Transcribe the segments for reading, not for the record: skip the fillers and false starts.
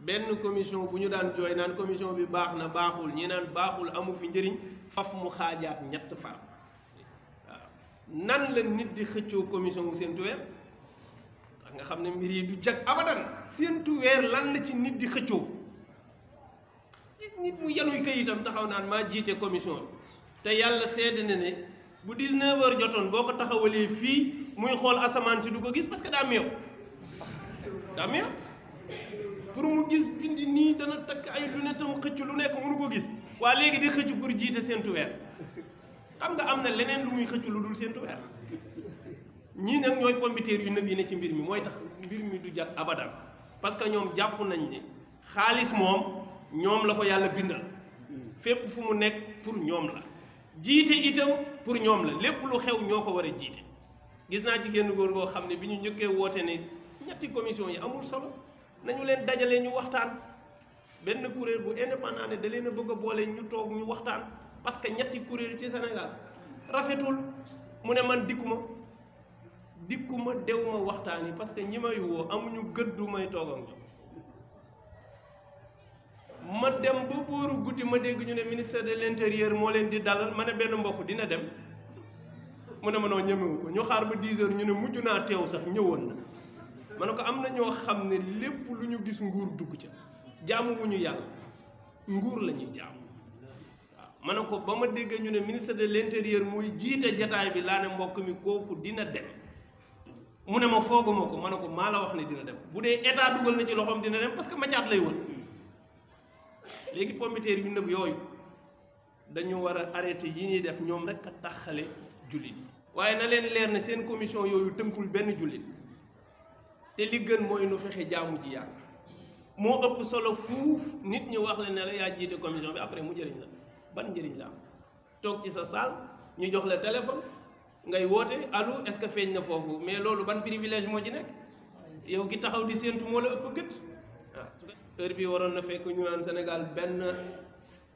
benn commission bu ñu daan jooy naan commission bi baax na baaxul ñi naan baaxul amu fi njëriñ faf mu xaajaat ñett far waaw nan la nit di xëccoo commission bu séentu weer ndax nga xam ne mbir yi du jag abadan séentu weer lan la ci nit di xëccoo nit mu yanuy kayitam taxaw naan maa jiite commission bi te yàlla seede na ne bu 19h jotoon boo ko taxawalee fii muy xool asamaan si du ko gis parce que daa meew pour mu gis bindi nii dana takk ay lunettes am xëcc lu nekk mënu ko gis waa léegi di xëcc pour jiite séentu weer xam nga am na leneen lu muy xëcc lu dul séentu weer ñii nag ñooy pombiteer yu nëb yi ne ci mbir mi mooy tax mbir mi du jag abadan parce que ñoom jàpp nañ ne xaalis moom ñoom la ko yàlla bindal fépp fu mu nekk pour ñoom la jiite itam pour ñoom la lépp lu xew ñoo ko war a jiite gis naa ci génn góor goo xam ne bi ñu njëkkee woote ne ñetti commission yi amul solo nañu leen dajale ñu waxtaan benn kuréel bu indépendant ne da leen a bëgg a boole ñu toog ñu waxtaan parce que ñetti kuréel ci Sénégal rafetul mu ne man dikkuma dew ma waxtaan yi parce que ñi may woo amuñu gëddu may toog ak ñoom ma dem ba booru guddi ma dégg ñu ne ministère de l'intérieur moo leen di dalal ma ne benn mbokk dina dem mu ne ma noo ñemewu ko ñu xaar ba 10 heures ñu ne mujj naa teew sax ñëwoon na ma ne ko am na ñoo xam ne lépp lu ñu gis nguur dugg ca jaamu wu ñu yàlla nguur la ñuy jaamu waaw ma ne ko ba ma dégg ñu ne ministère de l'intérieur muy jiite jataay bi laa ne mbokk mi kooku dina dem mu ne ma fooguma ko ma ne ko maa la wax ne dina dem bu dee état dugal na ci loxoom dina dem parce que macaat lay wër léegi pombiteer yu nëb yooyu dañu war a arrêté yi ñuy def ñoom rek a taxale jullit waaye na leen leer ne seen commission yooyu tënkul benn jullit te li gën mooy nu fexe jaamu ji yàlla moo ëpp solo fuuf nit ñi wax la ne la yaa jiite commission bi après mu jëriñ la ban njëriñ la am toog ci sa salle ñu jox la téléphone ngay woote allo est-ce que feeñ na foofu mais loolu ban privilège moo ci nekk yow ki taxaw di séentu moo la ëpp gët waaw heure bi waroon na fekk ñu naan Sénégal benn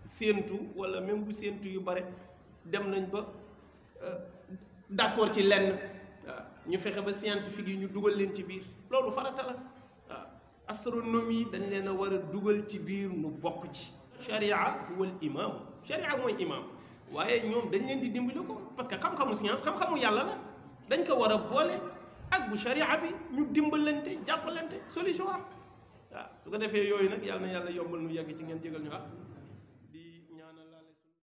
séentu wala même bu séentu yu bare dem nañ ba d'accord ci lenn waaw ñu fexe ba scientifique yi ñu dugal leen ci biir loolu farata la waaw astronomie dañ leen a war a dugal ci biir nu bokk ci sharia huwal imam sharia mooy imam waaye ñoom dañ leen di dimbali ko parce que xam-xamu science xam-xamu yàlla la dañ ko war a boole ak bu sharia bi ñu dimbalante jàppalante solution am waaw su ko defee yooyu nag yàlla na yàlla yombal nu yegg ci ngeen jégal ñu ak